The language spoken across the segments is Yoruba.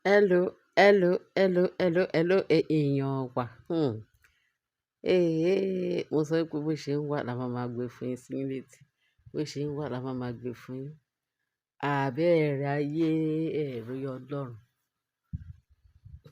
Hello, hello, hello, hello, hello, èèyàn wa. Ee, mo sọ pé bó ṣe ń wà la máa máa gbé fún yín sí létí. Bó ṣe ń wà la máa máa gbé fún yín. Àbẹ́ẹ̀rẹ̀ ayé, ẹ̀rí Ọlọ́run.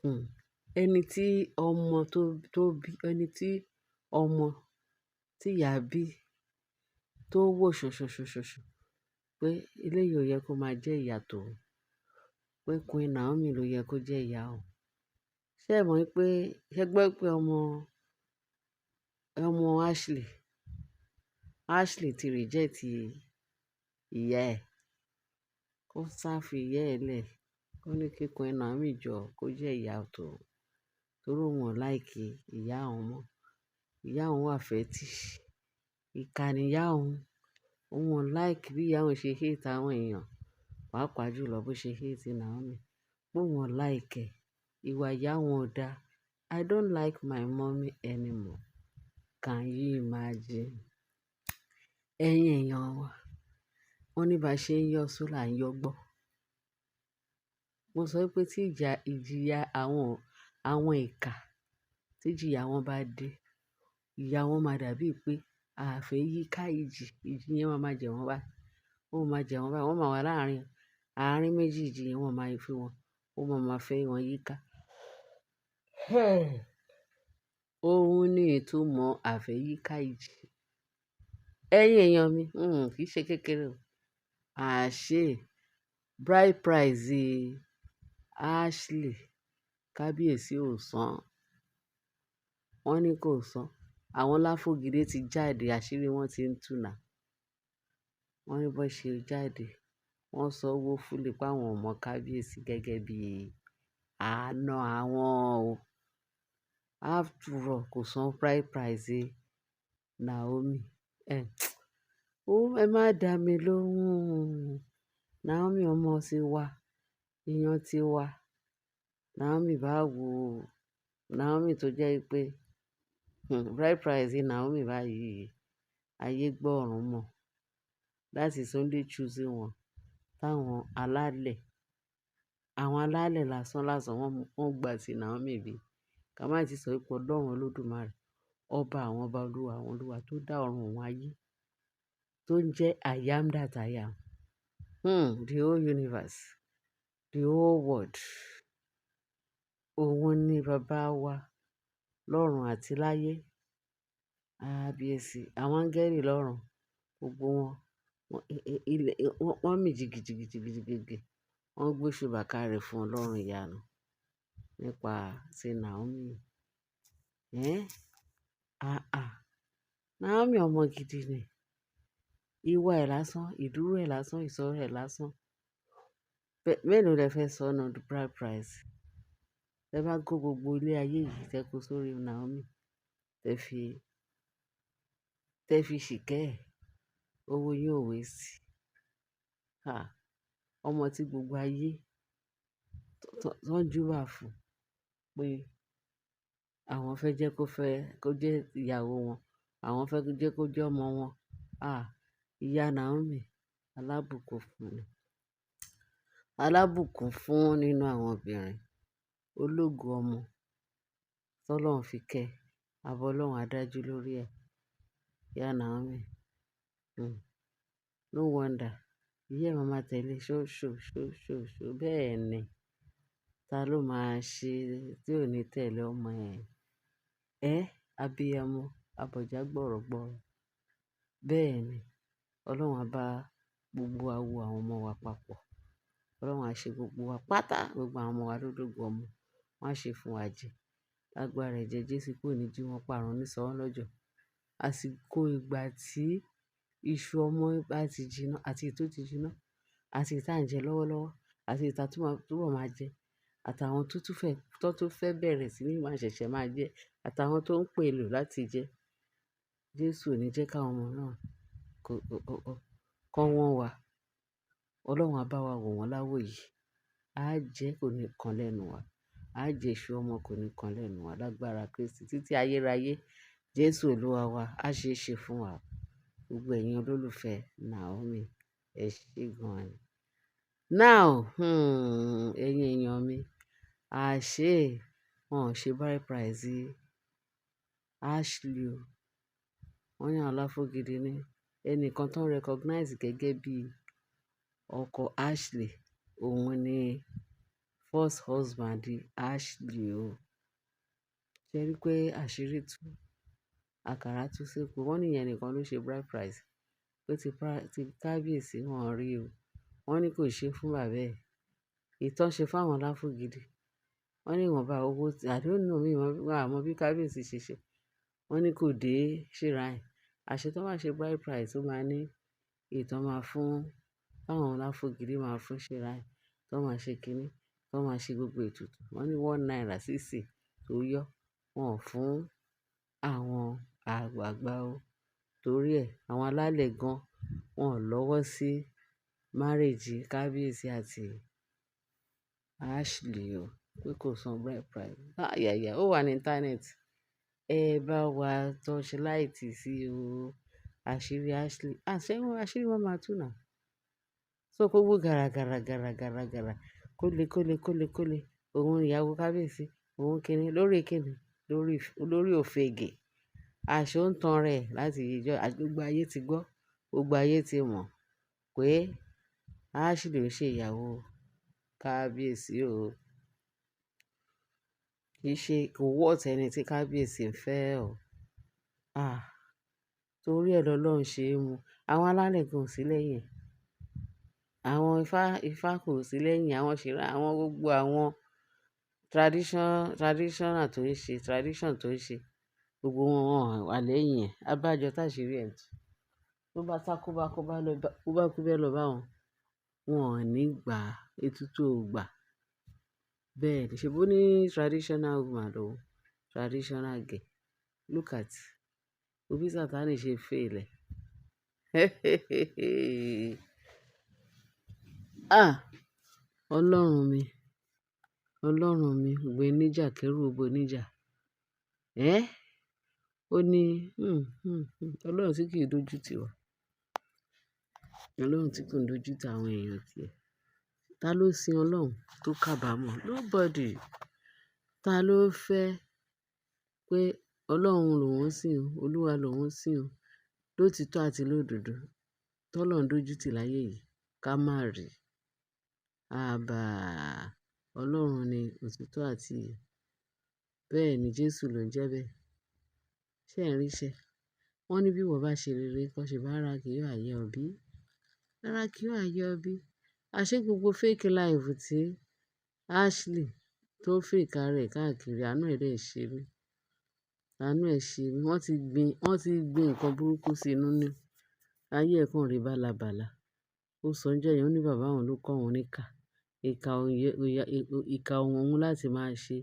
Hmm. Ẹni tí ọmọ tó bí, ẹni tí ọmọ tí ìyá bí tó wò ṣoṣoṣoṣoṣo pé eléyìí ò yẹ kó máa jẹ́ ìyá tòun, pé Queen Naomi ló yẹ kó jẹ́ ìyá òun. Ṣé ẹ mọ̀ pé, ṣé gbọ́ pé ọmọ Ashley, Ashley ti reject ìyá ẹ̀. Ó sá fi ìyá ẹ̀ lẹ̀. Ó ní kí Queen Naomi jọ kó jẹ́ ìyá tòun. Torí òun ò like ìyá òun mọ́. Ìyá òun wà fetish. Ìkà ni ìyá òun. Òun ò like bí ìyá òun ṣe hate àwọn èèyàn. Pàápàá jùlọ bó ṣe hate Naomi. Pé òun ò like ẹ̀. Ìwà ìyá òun ò dá. "I don't like my mommy anymore." Can you imagine? Ẹ̀yin èèyàn wa. Wọ́n ní bá ṣe ń yọ́ só là ń yọ́ gbọ́. Mo sọ pé tí ìjà ìjìyà àwọn ìkà, tí ìjìyà wọn bá dé, ìyà wọn máa dàbí pé a fẹ́ yí ká ìjì, ìjì yẹn máa ma jẹ wọ́n báyìí. Ó máa jẹ wọ́n báyìí. Wọ́n máa wà láàárín, àárín méjì ìjì yẹn wọ́n máa fi wọn, ó máa ma fẹ́ wọn yíká. Òun ní ìtumọ̀ àfẹ́yíká ìjì. Ẹ̀yin èèyàn mi, kì í ṣe kékeré o. Àṣé bride price Ashley, kábíyèsí ò san. Wọ́n ní kò san. Àwọn Láfògìdé ti jáde, àṣírí wọn ti ń tú now. Wọ́n ní bó ṣe jáde, wọ́n sọ owó fúnlẹ̀ pé àwọn ò mọ̀ kábíyèsí gẹ́gẹ́ bí àna àwọn o. After all, kò san bride price Naomi. Ẹ̀, ó ẹ má dà mí lóhùn. Naomi ọmọ ti wa, èèyàn ti wa. Naomi báwo? Naomi tó jẹ́ pé, bride price Naomi báyìí, ayé gbọ́ ọ̀run mọ̀. That is only choosing one. Táwọn alálẹ̀, àwọn alálẹ̀ lásán lásán wọ́n gbà tí Naomi bí. Ká má tí sọ pé Ọlọ́run Olódùmarè, ọba àwọn ọba, olúwa àwọn olúwa tó dá ọ̀run òun ayé, tó ń jẹ́ I am that I am. The whole universe, the whole world. Òun ni bàbá wa lọ́run àti láyé. Kábíyèsí, àwọn áńgẹ́lì lọ́run, gbogbo wọn, ilẹ̀, wọ́n mì jìgìjìgìjìgìjì. Wọ́n gbé òṣùbà káre fún Ọlọ́run ìyanu nípa ti Naomi. Ẹ́, àà, Naomi ọmọ gidi ni. Ìwà ẹ̀ lásán, ìdúró ẹ̀ lásán, ìsọ̀rọ̀ ẹ̀ lásán. Mélòó lẹ fẹ́ sọ nínú bride price? Tẹ bá kó gbogbo ilé ayé yìí tẹ kó sórí Naomi, tẹ fi ṣìkẹ́ ẹ̀, owó yín ò waste. Ah, ọmọ tí gbogbo ayé tó ń júbà fún pé àwọn fẹ́ jẹ́ kó fẹ́, kó jẹ́ ìyàwó wọn, àwọn fẹ́ jẹ́ kó jẹ́ ọmọ wọn. Ah, ìyá Naomi alábùkún fún ni. Alábùkún fún nínú àwọn obìnrin. Ológo ọmọ tí Ọlọ́run fi kẹ́, àbọ̀ Ọlọ́run á dájú lórí ẹ̀. Ìyá Naomi. No wonder. Ìyá ẹ máa ma tẹ̀lé ṣó ṣó ṣó ṣó ṣó. Bẹ́ẹ̀ ni. Ta ló máa ṣe tí ò ní tẹ̀lé ọmọ ẹ̀? Ẹ́, abiyamọ, abọjá gbọ̀rọ̀gbọ̀rọ̀. Bẹ́ẹ̀ ni. Ọlọ́run á bá gbogbo wa wo àwọn ọmọ wa papọ̀. Ọlọ́run á ṣe gbogbo wa pátá, gbogbo àwọn ọmọ wa lólógo ọmọ. Wọ́n á ṣe fún wa jẹ. Lágbára ẹ̀jẹ̀ Jésù kò ní jí wọn parun ní sọ wọ́n lọ́jọ́. Àsìkò ìgbà tí iṣu ọmọ bá ti jiná àti èyí tó ti jiná àti èyí tí à ń jẹ lọ́wọ́lọ́wọ́ àti èyí tí a túbọ̀ máa jẹ àtàwọn tó tún fẹ́ bẹ̀rẹ̀ sí ní máa ṣẹ̀ṣẹ̀ máa jẹ àtàwọn tó ń pèlò láti jẹ. Jésù ò ní jẹ́ káwọn ọmọ náà kó wọ́n wa. Ọlọ́run á bá wa wò wọ́n láwò yìí. A jẹ́ kò ní kan lẹ́nu wa. A jẹ iṣu ọmọ kò ní kan lẹ́nu wa lágbára Kristi títí ayérayé. Jésù Olúwa wa á ṣe é ṣe fún wa. Gbogbo ẹ̀yin olólùfẹ́ Naomi, ẹ ṣé gan ni. Now, ẹ̀yin èèyàn mi. Àṣé wọn ò ṣe bride price Ashley o. Wọ́n ní àwọn Láfogidi ní ẹnìkan tó ń recognize gẹ́gẹ́ bí ọkọ Ashley, òun ni first husband Ashley o. Ṣé ẹ rí pé àṣírí tú, àkàrà tú sépo. Wọ́n ní ìyẹn nìkan ló ṣe bride price. Pé ti kábíyèsí wọ́n rí o. Wọ́n ní kò ṣe fún bàbá ẹ̀. Ìtàn ṣe fún àwọn Láfogidi. Wọ́n ní ìwọ̀nba owó tí, I don't know, mi ò mọ̀ bí kábíyèsí ṣe ṣe. Wọ́n ní kò dé shrine. Àṣé tó bá ṣe bride price, ó máa ní ìtàn máa fún, táwọn Láfogidi máa fún shrine, tó máa ṣe kíní, tó máa ṣe gbogbo ètùtù. Wọ́n ní ₦1 sísì tó yọ, wọ́n ò fún àwọn àgbààgbà o. Torí ẹ, àwọn alálẹ̀ gan, wọ́n ò lọ́wọ́ sí marriage kábíyèsí àti Ashley o. Pé kò san bride price. Àyàyà, ó wà ní internet. Ẹ bá wa torchlight sí o. Àṣírí Ashley. Àṣé wọn, àṣírí wọn máa tú now. So kó gbó gara gara gara gara gara. Kóle kóle kóle kóle. Òun ìyàwó kábíyèsí, òun kíni lórí kíni, lórí, lórí òfegè. Àṣé ó ń tan rẹ̀ láti ìjọ, gbogbo ayé ti gbọ́, gbogbo ayé ti mọ̀ pé Ashley ò ṣe ìyàwó kábíyèsí o. Kì í ṣe, kò worth ẹni tí kábíyèsí ń fẹ́ o. Ah! Torí ẹ lọ́lọ́run ṣe é mu. Àwọn alálẹ̀ gan ò sí lẹ́yìn ẹ̀. Àwọn ifá, ifá kò sí lẹ́yìn, àwọn ṣìrá, àwọn gbogbo àwọn tradition, traditional tó ń ṣe, tradition tó ń ṣe, gbogbo wọn wọ́n wà lẹ́yìn ẹ̀. Abájọ táṣírí ẹ̀ tú. Tó bá sá kó bá kó bá lọ bá, kó bá kú bẹ́ẹ̀ lọ bá wọn, wọn ò ní gbà, ètùtù ò gbà. Bẹ́ẹ̀ ni, ṣe bó ní traditional woman lòun, traditional girl. Look at, wo bí Sataní ṣe fail ẹ̀. Ah! Ọlọ́run mi, Ọlọ́run mi, gbé níjà kẹ́rù ó bo níjà. Ẹ́! Ó ní, Ọlọ́run tí kì í dojú ti wa. Ọlọ́run tí kò ń dojú ti àwọn èèyàn tí ẹ. Ta ló sin Ọlọ́run tó kábàámọ̀? Nobody. Ta ló fẹ́ pé Ọlọ́run lòun ń sìn o, Olúwa lòun ń sìn o, lótitọ́ àti lódodo. Tọ́lọ́run dojú ti láyé yìí, ká má rí. Àbá! Ọlọ́run ni òtítọ́ àti ìyè. Bẹ́ẹ̀ ni Jésù ló ń jẹ́ bẹ́ẹ̀. Ṣé ẹ̀ ń ríṣẹ́? Wọ́n ní bí ìwọ bá ṣe rere, kọ́ ṣe bá ara kì yóò yẹ ọ bí. Ara kì yóò yẹ ọ bí. Àṣé gbogbo fake life tí Ashley tó fake ara rẹ̀ káàkiri, àánú ẹ̀ dẹ̀ ṣe mí. Àánú ẹ̀ ṣe mí. Wọ́n ti gbin nǹkan burúkú sí inú ní. Ayé ẹ̀ kan rí bálabàla. Ó sọ ńjọ́ yẹn, ó ní bàbá òun ló kọ́ òun ní ìkà. Ìkà òun yẹ, ìkà òun òun láti máa ṣe.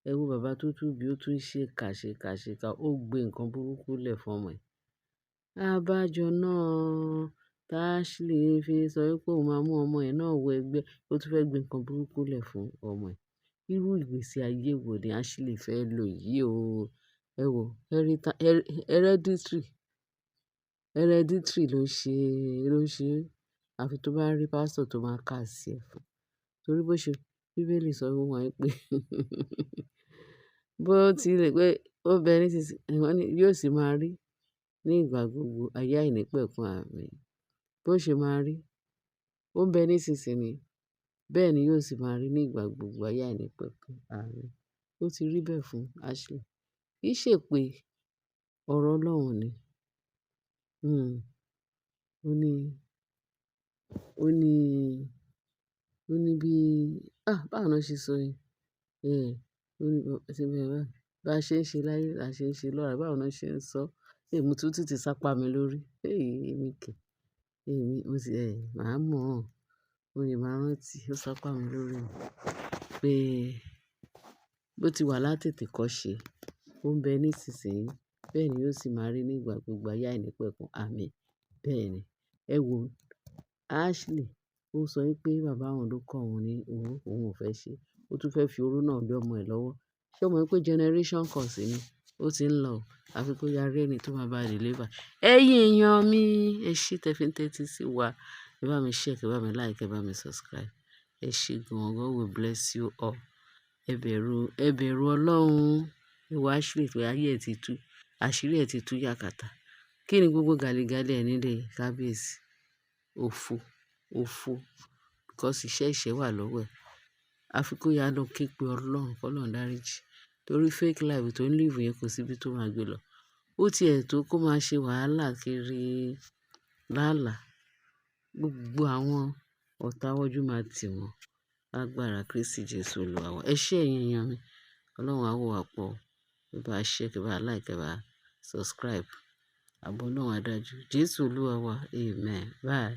Ẹ wo bàbá tó tún bí ó tún ṣe kà ṣe kà ṣe kà, ó gbin nǹkan burúkú lẹ̀ fún ọmọ ẹ̀. Abájọ náà tí Ashley fi sọ wípé òun máa mú ọmọ ẹ̀ náà wọ ẹgbẹ́, ó tún fẹ́ gbin nǹkan burúkú lẹ̀ fún ọmọ ẹ̀. Irú ìgbésí ayé wo ni Ashley fẹ́ lò yìí o? Ẹ wo, hereditary, hereditary ló ṣe, ló ṣe. Àfi tó bá rí pastor tó máa curse ẹ̀ fún. Torí bó ṣe, Bíbélì sọ fún wa pé bó ti lè pé ó bẹ nísinsìnyí, wọ́n ní yóò sì máa rí ní ìgbà gbogbo ayé àìnípẹ̀kun àmín. Bó ṣe máa rí, ó ń bẹ nísinsìnyí, bẹ́ẹ̀ ni yóò sì máa rí ní ìgbà gbogbo ayé àìnípẹ̀kun àmín. Ó ti rí bẹ́ẹ̀ fún Ashley. Kì í ṣe pé ọ̀rọ̀ Ọlọ́run ni. Ó ní, ó ní, ó ní bí, ah! Báwo ni wọ́n ṣe sọ yẹn? Eh! Ó ní, ṣé bẹ́ẹ̀ bá, bá ṣe ń ṣe láyé, là ṣe ń ṣe lọ́la. Báwo ni wọ́n ṣe ń sọ? Èmi tún ti sápá mi lórí. Hey! Èmi kẹ̀. Èmi, mo sì, ẹ́, màá mọ̀. Mo lè máa rántí, ó sápá mi lórí pé bó ti wà látètè kọ́ ṣe, ó ń bẹ nísinsìnyí, bẹ́ẹ̀ ni yóò sì máa rí ní ìgbà gbogbo ayé àìnípẹ̀kun àmín. Bẹ́ẹ̀ ni. Ẹ wo Ashley, ó sọ wípé bàbá òun ló kọ́ òun ní owó, òun ò fẹ́ ṣe. Ó tún fẹ́ fi oró náà lé ọmọ ẹ̀ lọ́wọ́. Ṣé o mọ̀ pé generation curse ni? Ó ti ń lọ. Àfi kó ya rí ẹni tó máa bá deliver. Ẹ̀yin èèyàn mi, ẹ ṣé tẹ fi ń tẹ́tí sí wa. Ẹ bá mi share, ẹ bá mi like, ẹ bá mi subscribe. Ẹ ṣé gan. God will bless you all. Ẹ bẹ̀rù, ẹ bẹ̀rù Ọlọ́run. Ìwọ Ashley pé ayé ẹ ti tú, àṣírí ẹ ti tú yàkàtà. Kí ni gbogbo gàlégàlé ẹ nílé kábíyèsí? Òfo, òfo. Because iṣẹ́ ìṣẹ́ wà lọ́wọ́ ẹ̀. Àfi kó yá lọ ké pe Ọlọ́run, kó Ọlọ́run dáríjì. Torí fake life tó ń live yẹn kò sí ibi tó máa gbé lọ. Ó ti ẹ̀ tó kó máa ṣe wàhálà kiri lálàá. Gbogbo àwọn ọ̀tá wọ́jú máa tì wọ́n. Lágbára Kristi Jesu Olúwa wa. Ẹ ṣé ẹ̀yin èèyàn mi. Ọlọ́run á wò wá pọ̀. Ẹ bá share, kí ẹ bá like, ẹ bá subscribe. Àbọ̀ Ọlọ́run á dájú. Jésù Olúwa wa. Amen. Bye.